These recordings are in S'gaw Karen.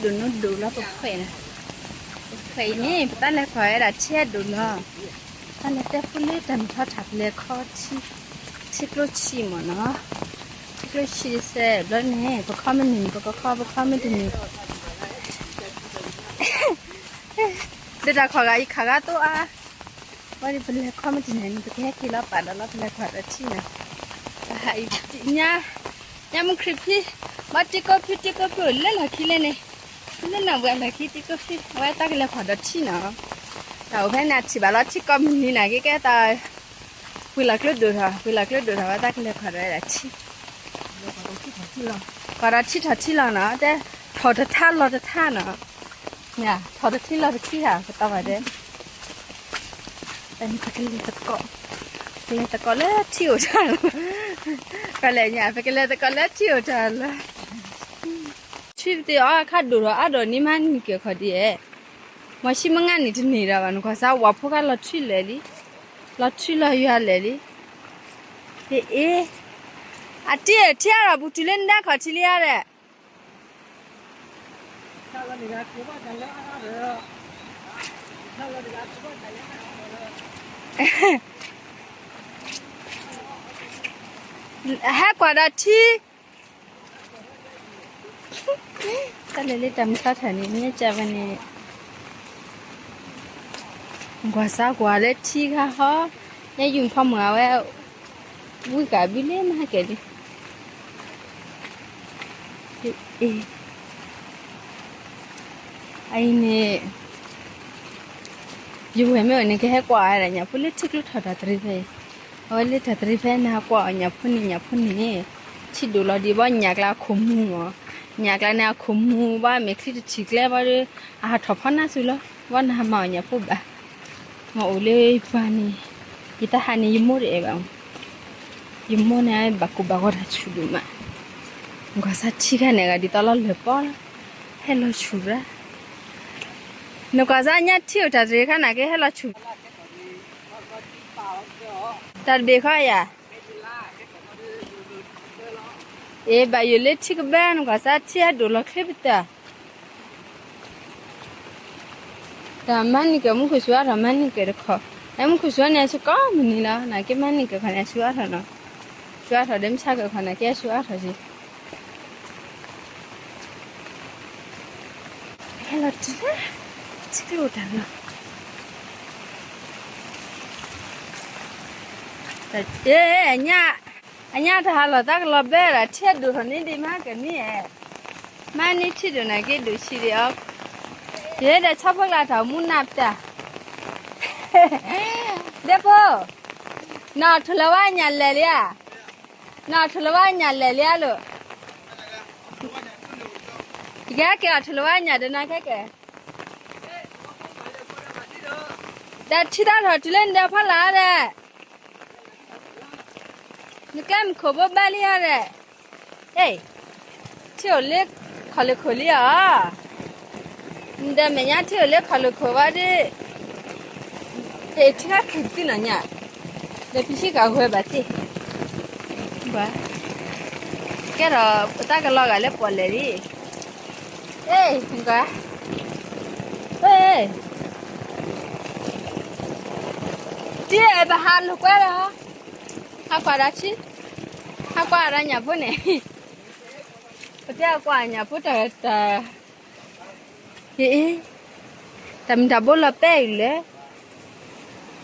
ဒိၣ်နီၢ်ဒိၣ်လီၤပခွဲးန့ၣ်, ပခွဲးအံၤန့ၣ် ပတၢ်လဲၤခီၣ်ဝဲဒၣ်ထံအဒိၣ်လီၤ, တၢ်လဲၤတဲဖိလၢတၢ်မုၢ်ထီၣ်ထၣ် ပလဲၤခီထံ, ထံကျိဆံးမ့ၢ်နီၤ, ထံကျိဆံးစဲးဘျီန့ၣ် ပခီမ့ၢ်န့ၣ် ပကခီ ပခီမ့ၢ်တန့ၣ် ဒီးတၢ်ခီၣ်ဂၤအံၤခးဂၤသိအါ, ဝဲဒၣ်ပလဲၤခီမ့ၢ်တန့ၣ်န့ၣ် ပကဟဲက့ၤလီၤပာ်ဒီးလီၤ ပလဲၤခီၣ်ဒီးထံန့ၣ်, ညါမုၢ်ခရံာ်ဖံ, ဘၣ်တံကိးဖံ တံကိးဖံအိၣ်လၢလီၢ်ခံလဲၣ်န့ၣ်, လၢနဝဲလီၢ်ခံတံကိးဖံ အဝဲတၢ်ကလဲၤခီၣ်ဒီးထံနီၤ, တၢ်အိၣ်ဖဲန့ၣ်အထံၣ်ဘၣ်လီၤ ထံကိးမုၢ်နံၤန့ၣ် ကဲကဲတၢ် ပှ့ၤလီၤကျိဒိၣ်ထီၣ် ပှ့ၤလီၤကျိဒိၣ်ထီၣ် ဝဲတၢ်ကလဲၤခီၣ်ဒီးဝဲဒၣ်ထံ, ခီၣ်ဒီးထံထီၣ်ထံလီၤနီၤ တဲ, ထီၣ်တထါလီၤတထါနီၤ, ထီၣ်တထံလီၤတထံဧါ ပတီၢ်ဘၣ်တဲ, တၢ်န့ၣ်ပကလဲၤသကိး, ကလဲၤသကိးလၢထံအိၣ်တၢ်လီၤ, ကလဲၤညါ ပကလဲၤသကိးလၢထံအိၣ်တၢ်လီၤ, ထွံၣ်ပသ့ၣ်အီခါဒိၣ်ထီၣ်အါဒီးန့ၣ်မးနံၣ်ကဲၤခီၣ်ဒ်အဲၣ်, မၤဆံမငါန့ၣ်တန့ၢ်ဒီးဘၣ် နကွၢ်စၢ်ဝၤဖိခါလီၤထွံၣ်လၢာ်လံ, လီၤထွံၣ်လီၤယွၤလၢာ်လံ, အ့ အတ့ၢ်ထံအါဒီးပူၤတုၤလၢနဒါခီၣ်ထံလံဧါဒီး ဟဲကွၢ်ဒီးထံ, တၢ်လဲၤလၢတၢ်မုၢ်ထီၣ်ထၣ်န့ၣ် မ့ၢ်ကၢ်ဝဲန့ၣ် ကွၢ်စၢ်ကွၢ်လၢထံခါဟီ, ညါယုၢ်ဖီမုၢ်အဝဲ ဝံၣ်ကးဘုလၢမၤကဲၤလံ, အံၤန့ၣ် ယဝဲၢ်မ့ၢ်အိၣ်န့ၣ် ကဟဲကွၢ်ဝဲဒၣ်ညၣ်ဖိလၢထံကျိထီၣ်တၢ်တရံးဖဲအံၤ, အဝဲလၢတၢ်တရံးဖဲန့ၣ် ဟးကွၢ်အီၤညၣ်ဖိန့ၣ် ညၣ်ဖိန့ၣ် ထံဒိၣ်လီၤဒံးဘၣ် ညၣ်ကျါအခိၣ်မူမး, ညၣ်ကျါန့ၣ်အခိၣ်မူဘၣ် မ့ၢ်ချံတထံၣ်ကျဲဘၣ်ဒီး အဟးထီၣ်ဖီနါဆူလီၤ, ဘၣ်နဟးမၤအီၤညၣ်ဖိဘၣ်, မ့ၢ်အိၣ်လၢပှၤန့ၣ်, ယတဟးန့ၣ် ယမိၢ်တအဲၣ်ဘၣ်, ယမိၢ်န့ၣ် ဘၣ်ကူဘၣ်ဂီၤတၢ်ဆူၣ်ဒိၣ်မး, နကွၢ်စၢ်ထံခါန့ၣ် ဂၤဒ်သိးလီၤလၢာ်ပီလီၤ, ဟဲလီၤဆူၣ်ရၣ် နကွၢ်စၢ်ညါထံအိၣ်တၢ်တရံးခါန့ၣ် ကဟဲလီၤဆူၣ်, တၢ်တဘ့ၣ်ခီယၤ, အ့ ဘၣ်ယိၣ်လၢထံကဘၢ နကွၢ်စၢ်ထံဟဲဒိၣ်လီၤချ့ပတၢ်, တၢ်မၤန့ၢ်က့ၤမူခိၣ်စူၤအါထီၣ် မၤန့ၢ်က့ၤတခီ, အဲ မူခိၣ်စူၤန့ၣ် အဆူၣ်ကိးမုၢ်နံၤလီၤ နာ်က့မၤန့ၢ်က့ၤခီန့ၣ် အဆူၣ်အါထီၣ်နီၤ, ဆူၣ်အါထီၣ်ဒီးမုၢ်ဆါက့ၤခီန့ၣ် ကဲဆူၣ်အါထီၣ်က့ၤ ဟဲလီၤတုၤလၢ ထံကျိတၢ်လီၢ်, အညၣ်, အညၣ်တၢ်ဟးလီၤသးကလီၤဘၢဒီး ထံဒိၣ်ထီၣ်န့ၢ်ဒံးမးကန့ၢ်ဧဲ, မၤန့ၢ်ထံဒိၣ်နာ်က့ဒိၣ်ဆံးဒံးအီၤ, ယဲဒီးဆီဖိကျါတၢ်မူနၢ်ပတၢ်, ဒဲဖိ, နီၢ်ထိၣ်လီၤဝါညၣ်လဲၤလံဧါ, နီၢ်ထိၣ်လီၤဝါညၣ်လဲၤလံဧါလိၤ, ယကဟဲက့ၤအီၤထိၣ်လီၤဝါညၣ်ဒီးနၤခဲက့ၤ ဒီးထံတၢ်ထီၣ်တုၤလၢနဒီးဖီလာ်ဒီး, နကျဲမုၢ်ခိၣ်ဘိဘၣ်လံဧါဒီး, အ့ၣ်, ထံအိၣ်လၢခီၣ်လၢခိၣ်လံဧါ, နဒီးမဲာ်ညါထံအိၣ်လၢခီၣ်လၢခိၣ်ဘၣ်ဒီး, အ့ၣ် ထံခါခုၣ်သံနီၢ်ညါ, ဒီးဖံဆံကၤဝဲဘၣ်သ့ၣ် ကဲထီၣ်ပတၢ်ကလီၤဂာ်လၢပီၣ်လဲၣ်လံ, အ့ၣ်, ကွၢ်, အ့ၣ်, တံၢ်အဲၣ်ပဟးလိာ်ကွဲဒီး, ဟးကွၢ်ဒီးဆံ, ဟးကွၢ်ဒီးညၣ်ဖိန့ၣ်, ပတဲကွၢ်ညၣ်ဖိတၢ်တၢ် အ့ၣ်, တၢ်မ့ၢ်တၢ်ဘိလီၤဘဲအံၤလဲၣ်,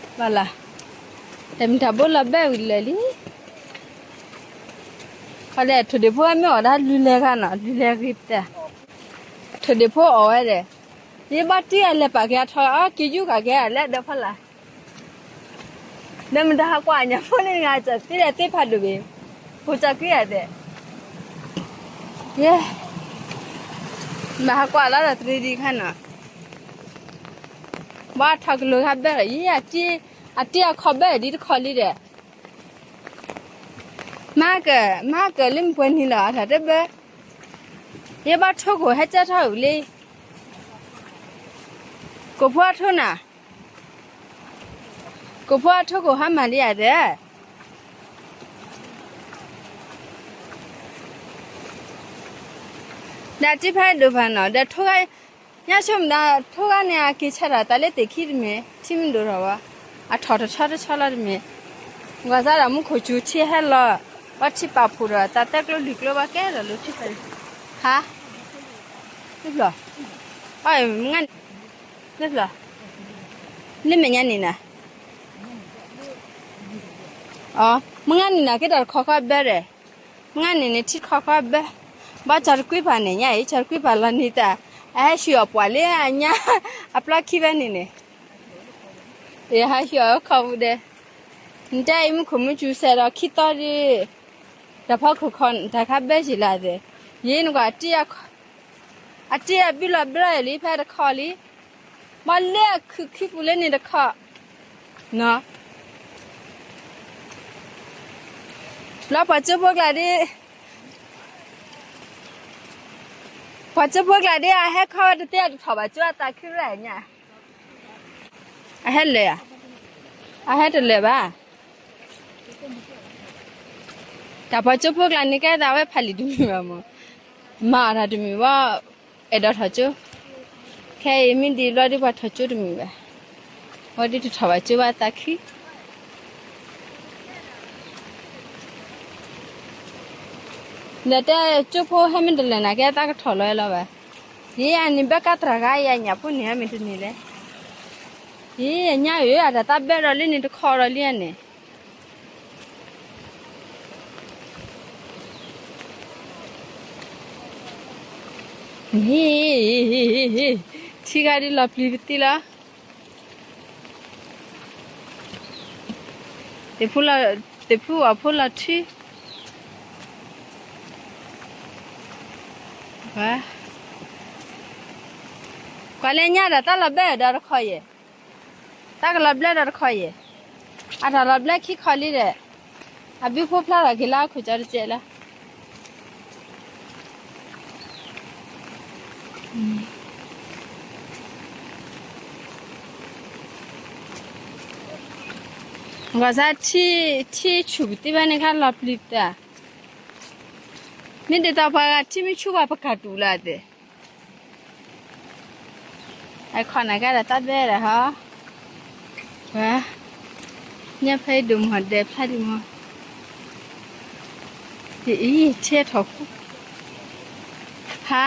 ဘၣ်လၢ်, တၢ်မ့ၢ်တၢ်ဘိလီၤဘဲအံၤလဲၣ်လံ, ခီဒီးထိၣ်ဒ့ၣ်ဖိမ့ၢ်အီၣ်ဒၣ်လွံၢ်လဲၤဂၤနီၤ လွံၢ်လဲၤဂ့ၤပတၢ်, ထိၣ်ဒ့ၣ်ဖိအီၣ်ဝဲဒီး, ယဘၣ်တံၢ်အလဲၤပာ်က့ၤအထီၣ်အီၤ က့ၤယူၤကၤက့ၤအလဲၤဒီးဖီလာ် ဒီးမတၤဟးကွၢ်ညၣ်ဖိန့ၣ်ဂၤ သ့ဒီးသ့ဖးဒိၣ်ဘ့ၣ်, ဖိကၢ်ကွံာ်အသး, ယဲ, မ့ၢ်ဟးကွၢ်လၢဒီးတရံးဒံးခါနီၤ, ဘၣ်ထီၣ်ကလိာ်ခါဘဲလီၤ ယဲ, အတံၢ်အခီၣ်ဘဲဒ်တခီလံဒီး, မၤက, မၤကလၢမပှဲၤနံၤလီၤ အထီၣ်တဘၢ, ယဲဘၣ်ထိၣ်ကိၣ်ဟဲကၢထီၣ်အုးလံ, ကိၣ်ဖိအထိၣ်နၤ ကိၣ်ဖိအထိၣ်ကိၣ်ဟါမၢ်လံဧါသဲး, ဒီးထံဖဲဒိၣ်ဖးနီၤ ဒီးထိဂၤ, ညါဆိမဒၣ်ထိဂၤန့ၣ် အက့ၤဆၢထၢၣ်တၢ်လၢသ့ၣ်ခံတမ့ၢ် ထံမ့ၢ်ဒိၣ်ထီၣ်ဘၣ်, အထီၣ်တဆီတဆီလီၤတမ့ၢ်, ကွၢ်စးဒီးမူခိၣ်စူၤထံဟဲလီၤ, ဘၣ်ထံပာ်ဖှိၣ်ဒီး တၢ်တဲကျိလွံၢ်ကျိဘၣ်ကဲဒီးလၢထံဖဲ, ဟါ, လၢဖျီၣ်, အမ့ၢ်, လၢဖျီၣ်, လၢမဲာ်ညါန့ၣ်နၤ, အ, မုၢ်ဂၤန့ၣ်နၤက့ဒီးတခီခီဘၢဒီး မုၢ်ဂၤန့ၣ်န့ၣ် ထံတခီခီဘၢ, ဘၣ်ကၠီတကွံပၤန့ၣ်ညါအံၤ ကၠီတကွံပၤလီၤန့ၣ်တၢ်, အဟဲဟံးအီၣ်ပှၤလၢအညါ, အပျီခံဖဲန့ၣ်န့ၣ်, ယဟဲဟံးအီၣ်ခီပူၤဒီး, နတဲအံၤမူခိၣ်မူစူၤစဲးဒီးခံသီဒီး, တၢ်ဖီခိၣ်ခီ တၢ်ခါဘၢက့ၤလၢသ့ၣ်, ယဲနကွၢ် အတ့အဘုလီၤဘျီလံ ဖဲတခီလံ, ဘၣ်လၢအခုၣ်ခံပူၤလၢန့ၣ်တခီ, နီၤ, ဘျီပှၤကၠိဖိကျါဒ်, ပှၤကၠိဖိကျါဒ် အဟဲခီဝဲတသ့ အတထီၣ်ဘၣ်ကၠိအသးခုရၣ်ညါ, အဟဲလၢာ်ဧါ, အဟဲတလၢာ်ဘၣ်, တၢ်ပှၤကၠိဖိကျါန့ၣ် ကဲသးဝဲဖးလံာ်တမုာ်ဘၣ်မး, မၤအီၣ်တၢ်တမုာ်ဘၣ်, အဲၣ်ဒိးထီၣ်ကၠိ, ခဲအံၤမ့ၢ်ဒ်ဘျီဒ်ပှၤထီၣ်ကၠိတမုာ်ဘၣ်, ဝဲဒ်တထီၣ်ဘၣ်ကၠိဘၣ်သးခု ဒီးတဲကၠိဖိဟဲမ့ၢ်တလၢာ်န့ၣ် ကဲသးကထီၣ်လီၤလီၤဘၣ်, ယဲအန့ၣ်ဘၣ်ကါတြၢ်ဂၤယညၣ်ဖိန့ၣ် ဟဲမ့ၢ်တန့ၢ်လဲၣ်, ယဲညါဧၢ အတၢ်သးဘဲဒီးလၢန့ၣ်တခီဒီးလံန့ၣ် ထံဂၤဒ်လီၤပျံၤပသံလီၤ, သ့ၣ်ဖူ, သ့ၣ်ဖူအီၣ်ဖိလီၤထံ, ကွၢ်လၢညါဒီးတၢ်လီၤဘဲဒီးတခီယဲၢ် တၢ်ကလီၤဘျၢဒီးတခီယဲၢ်, အတၢ်လီၤဘျၢခံခီလံဒီး, အဘုဖိဖျါထီၣ်က့ၤလၢအခိၣ်ကၠီတစဲးလီၤ, ကွၢ်စး, ထံဆူၣ်ပသံဘၣ်န့ၣ်ခါလီၤပျံၤပသး, မ့ၢ်ဒ်သိးပှၤဂၤထံမ့ၢ်ဆူၣ်ဘၣ်ပကတူၢ်လၢအသ့ၣ် အခီၣ်နၤကါဒီးတၢ်ဘဲဒီးဟီ, ဝဲ, ညၣ်ဖဲအံၤဒိၣ်မးဒဲးဖျါဒံးမး, ယအံၤထံထီၣ်ခူ, ဟါ,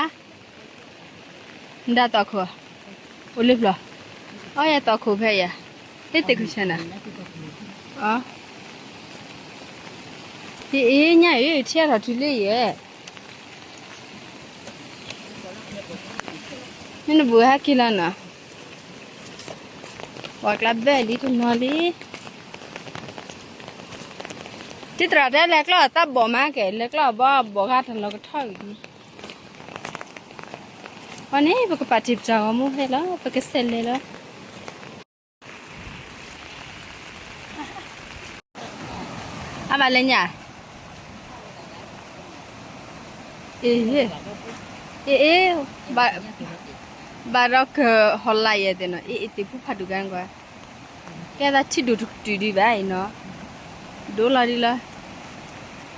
နဒၣ်သီခိၣ်, အိၣ်လၢဖျီၣ်, အီယသီခိၣ်ဖဲယၤ, လၢသ့ၣ်ခိၣ်ဆၢနၤ, အ, ယအံၤညၣ်အံၤထံထီၣ်တုၤလၢယဲၢ် မ့ၢ်နဘူးဟဲက့ၤလီၤနီၤ, ပှၤကျါဘဲလံတနီၤလံ, တံတြၢ်တဲလဲၤကျီၢ်အတၢ်ဘီၣ်မးကဲ လဲၤကျီၢ်အဘီဘီၣ်ဂၤတၢ်လီၤကထီၣ်ဂ့ၤဒံး, အန့ၣ် ပကပာ်တ့ၢ်ပတၢ်ဂီၤမူဖဲလီၤ ပကစဲးလဲၤလီၤ, အဘၣ်လဲၤညါ အ့, အ့, အ့, ဘၣ်ဒီးကဟီၣ်လာ်ယဲၢ်သ့ၣ်နီၤ အ့, အ့သ့ၣ်ဖူဖးဒိၣ်ကါကွၢ်, ကဲသးထံဒိၣ်တတုၤဒံးဘၣ်အံၤနီၤ, ဒိၣ်လီၤဒံးလီၤ,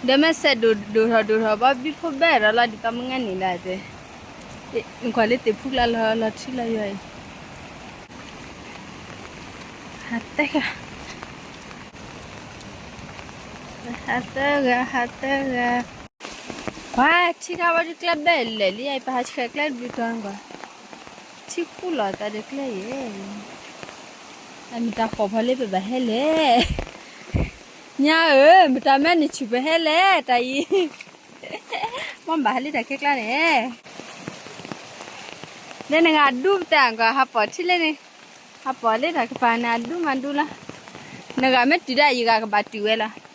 ဒီးမ့ၢ်စဲးဒိၣ်ဒိၣ်ထီၣ်ဒိၣ်ထီၣ်ဘၣ်ဘံဖိဘဲဒီးလီၤဒ်သိးမုၢ်ဂၤန့ၣ်ဒၣ်သ့ၣ်, နကွၢ်လၢသ့ၣ်ဖူကျါလီၤလီၤထံလီၤယွၤအံၤ ဟးသၢဂၤ, ဟးသၢဂၤ, ဟးသၢဂၤ, ပှၤထံခါဝဲဒုးကျဲဘဲလဲၣ်လံ အပဟးဆှဲးကျဲဒုးတီၤကွၢ်, ထံဃူလီၤသးဒီးကျဲယဲၢ်, အမ့ၢ်တၢ်ဃီၣ်ဖီလၢပဘၣ်ဟဲလဲၣ်, ညါဧၢ, မတၤမ့ၢ်နဆူၣ်ပဟဲလဲၣ် တၢ်အံၤ မ့ၢ်ဘၣ်ဟဲလၢတၢ်ခဲကျါန့ၣ်, လၢနဂၤဒူပသးကွၢ် ဟးပိာ်ထံလၢန့ၣ်, ဟးပိာ်လၢတၢ်ကပၤန့ၣ် အဒူမးဒူလီၤ, နဂၤမ့ၢ်တုၤဒၣ်ယဂၤကဘၣ်တုၤဝဲလီၤ,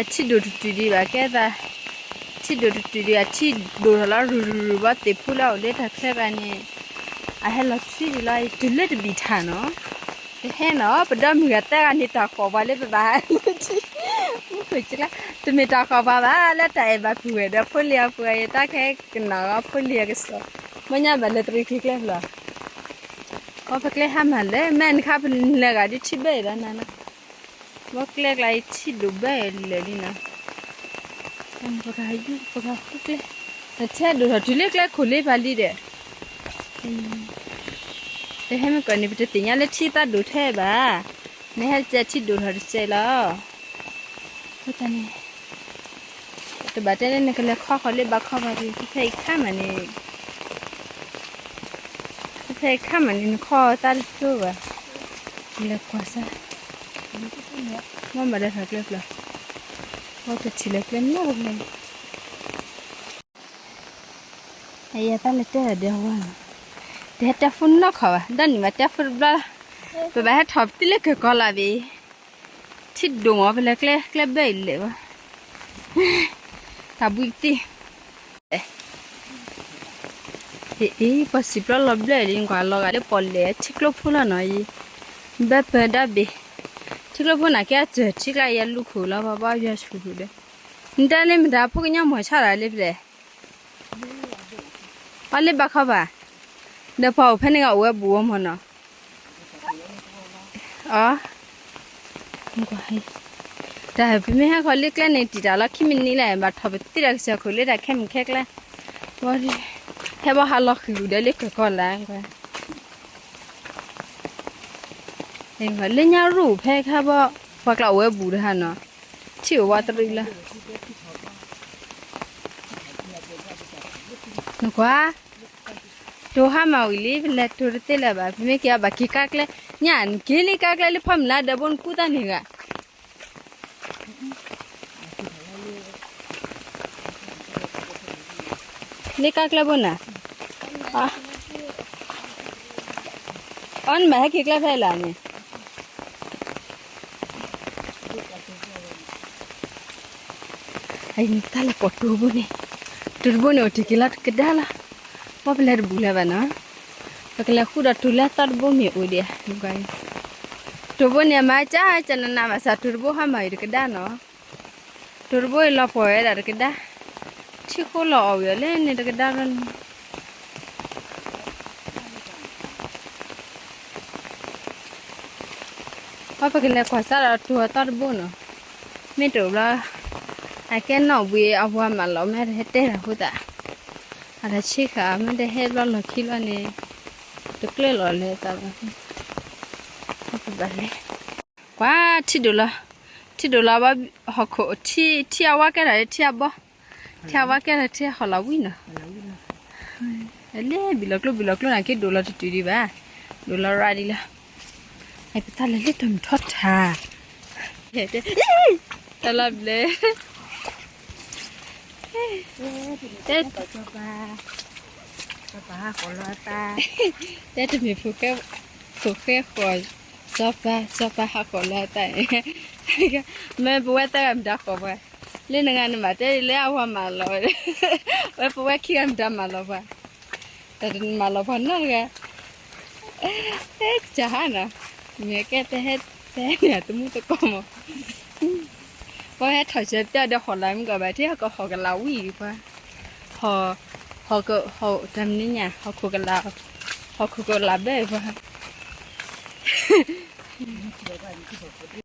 ထံဒိၣ်တတုၤဒံးဘၣ်ကဲသး, ထံဒိၣ်တတုၤဒံးဘၣ် ထံဒိၣ်ထီၣ်လီၤရူၤရူၤရူၤဘၣ်သ့ၣ်ဖူလၢအအိၣ်လၢတၢ်ချၢဘၣ်န့ၣ်, အဟဲလီၤထွံဒံးလီၤ တုၤလၢတဘံၣ်ထၣ်နီၤ တဟဲနီၤ ပဒီမုၢ်ဂၤသၢဂၤန့ၣ် တၢ်ဃီၣ်ပှၤလၢပဘၣ်ဟးလၢထံ, မုၢ်ခိၣ်ကၠၢ်, တမ့ၢ်တၢ်ဃီၣ်ပှၤဘၣ် လၢတၢ်အဲၣ်ဘၣ်ပုၢ်ဝဲၢ်ဒီးဖိလံၤအပှၤအံၤ တၢ်ခဲကနၣ်ဂီၤဖိလံၤအကစီၣ်, မ့ၢ်ညါဘၣ်လဲၤတရံးက့ၤကျဲဖျီၣ်, အီပကျဲဟါမၢ်လၢ မ့ၢ်နခါပလဲၤဂၤဒ်ထံဘဲအံၤဒီးနၤနီၤ, ဘီကျဲကျါအံၤထံဒိၣ်ဘဲအံၤလၢာ်လံနီၤ, ပကယူၢ်ပကဃုကျဲ, နထဲဒိၣ်ထီၣ်တုၤလၢကျဲခိၣ်လ့ပာ်လံဒီး, တဟဲမ့ၢ်ကီးန့ၣ် ပတသ့ၣ်ညါလၢထံသးဒိၣ်ထဲဘၣ်, နဟဲတစဲးထံဒိၣ်ထီၣ်တစဲးလီၤ. အဃိသတးန့ၣ် တဘၣ်တဲလၢနကလဲၤခီဃီၤလၢဘၣ်ခီဘၣ်ဒီး ဖဲဖဲအံၤခါမးန့ၣ်, ဖဲဖဲအံၤခါမးန့ၣ် နခီသးတကျိဘၣ်, လဲၤကွၢ်စၢ်, မ့ၢ်မၤဒီးထီၣ်ကျဲကျီ, ဝဲကထံၣ်လၢကျဲနီတဘျီ, အယသးလဲၤတဲဒီးအဝၤ, တဟဲတဲဖိနီတခီၣ်ဘၣ်, ဒီးနံၣ်မးတဲဖိတဘျီ, ပဘၣ်ဟဲထီၣ်ပသံလၢကၢၢ်ကီလၢ်ဘ့ၣ်, ထံဒိၣ်မး ပလဲၤကျဲ ကျဲဘၢအံၤလဲၣ်ဘၣ်, တၢ်ဘှံးတံၢ် အ့ ပှၤစံၣ်ပျီလီၤဘျၢလံ ကွၢ်လီၤဂာ်လၢပီၣ်လဲၣ် ထံကျိဖိလီၤနီၤအံၤ, ဘၢပၢၤဒါဘ့ၣ်, ထံကျိဖိနာ်က့အစၢၢ်ထံကျါယဲလူၢ်ခိၣ်လီၤ ပှၤဘၣ်ယွၤဆူၣ်ဃုာ်ဒီး, နတဲလၢမတၤဖိကညီမီၤဆါတၢ်လၢပျဲၢ်, အီလၢဘၣ်ခီဘၣ်, ဒီးပှၤအိၣ်ဖဲန့ၣ်ဂ့ၤအိၣ်ဝဲဘူးဝဲမီၤနီၤ အီ, တၢ်ပမ့ၢ်ဟဲဃီၤလၢကျဲန့ၣ်တံာ်တာ်လီၤ ခံမံးနံးလၢ ဘၣ်ထီၣ်ပသံတၢ်ကစၢၢ်ခိၣ်လၢတၢ်ခဲမုၢ်ခဲကျါ, ဟဲဘၣ်ဟးလီၤဃံၤဒီးလၢကၢၢ်ကီလၢ်, လၢညါရူၢ်ဖဲခါဘီ, ပှၤကျါအိၣ်ဝဲဘူးတဟါနီၤ, ထံၣ်အိၣ်ဝဲတရံးလၢ နကွၢ်, တိၤဟါမၢ်ဝံၤလံ ပလဲၤတိၤတသ့လၢၤဘၣ် ပမ့ၢ်က့ၤအဘၣ်က့ၤကါကျဲ, ညၣ်နက့ၤလံကါကျဲလၢဖီမုၢ်လါဒီးဘိနကူသးန့ၣ်ဂၤ, လၢကါကျဲဘိနၤ, အီ နဘၣ်ဟဲက့ၤကျဲဖဲလၢ်န့ၣ် အံၤနတၢ်လဲၤပိာ်တိၤဘိန့ၣ်, တိၤတဘိန့ၣ်အိၣ်တ့ၢ်က့ၤလီၤတကဒါလီၤ, ပှၤပလဲၤတဘူးလၢၤဘၣ်နီၤ, ပကလဲၤဃုဒီးတိၤလၢသီတဘိမ့ၢ်အိၣ်ဒံး, တိၤဘိန့ၣ်အမၤကၢကၢနနၤမၤစၢ်တိၤတဘိဟါမၢ်အံၤတကဒါနီၤ, တိၤတဘိအံၤလီၤပှီၢ်ဝဲဒၣ်တကဒါ, ထံဃိလီၤအီၣ်ဝံၤအီၤလၢန့ၣ်တကဒါလီၤန့ၣ် ပှၤပကလဲၤကွၢ်စးဒီးတိၤအသီတဘိနီၤ, မ့ၢ်တအိၣ်ဘျီ, အကဲနီၣ်ဘှံးအဝၤမၢလီၤ မ့ၢ်တဟဲတဲတၢ်ဖိသၣ်, အတၢ်ဆ့ဃာ် မ့ၢ်တဟဲဘျီလီၢ်ခံလီၤန့ၣ်, တကျၢလီၤလဲၤသးဘၣ်, ပဘၣ်လဲၤ, ကွၢ်ထံဒိၣ်လီၤ, ထံဒိၣ်လီၤဘၣ်, ဟီၣ်ခိၣ်ထံ ထံအဝါကဲထီၣ်လၢထံအဘီ, ထံအဝါကဲထီၣ်ထံဟီၣ်လီၤဝံၤနီၤ လၢဘံၣ်လီၤကျိ ဘံၣ်လီၤကျိနာ်က့ဒိၣ်လီၤတတုၤဒံးဘၣ်, ဒိၣ်လီၤရၤဒံးလီၤ, ပတၢ်လဲၤလၢတၢ်မုၢ်ထီတၢ်, တၢ်လီၤဘျဲၣ်, တဲတမ့ၢ်ဖိဃဲ, ဖိဃဲဃီၤ, စီၤပၤ စီၤပၤဟးဃီၤလၢအသး, မ့ၢ်ပဝဲသၢဂၤမတၤဃီၤပှၤ, လၢနဂၤနမၤတဲလၢအဝၤမၢလီၤ, ဝဲပဝဲခံဂၤမတၤမၢလီၤပှၤ, တၢ်တမၢလီၤပှၤနီတဂၤ, ကဟါနီၤ, မ့ၢ်ကဲတဟဲ, တဟဲန့ၣ်အတမူတကိးမး, ပှၤဟဲထီၣ်ဆၢပျၢ်ဒီးဟီၣ်လၢမုၢ်ကီၢ်ဘၣ် ထံဟီၣ်ကီၢ်ဟီၣ်ကလးဝံၤပှၤ, ဟီၣ်, ဟီၣ်က, တၢ်မနုၤညါ ဟီၣ်ခိၣ်ကလး, ဟီၣ်ခိၣ်ကလးဘဲပှၤ, ဟီၣ်ခိၣ်ကလးဘဲပှၤ,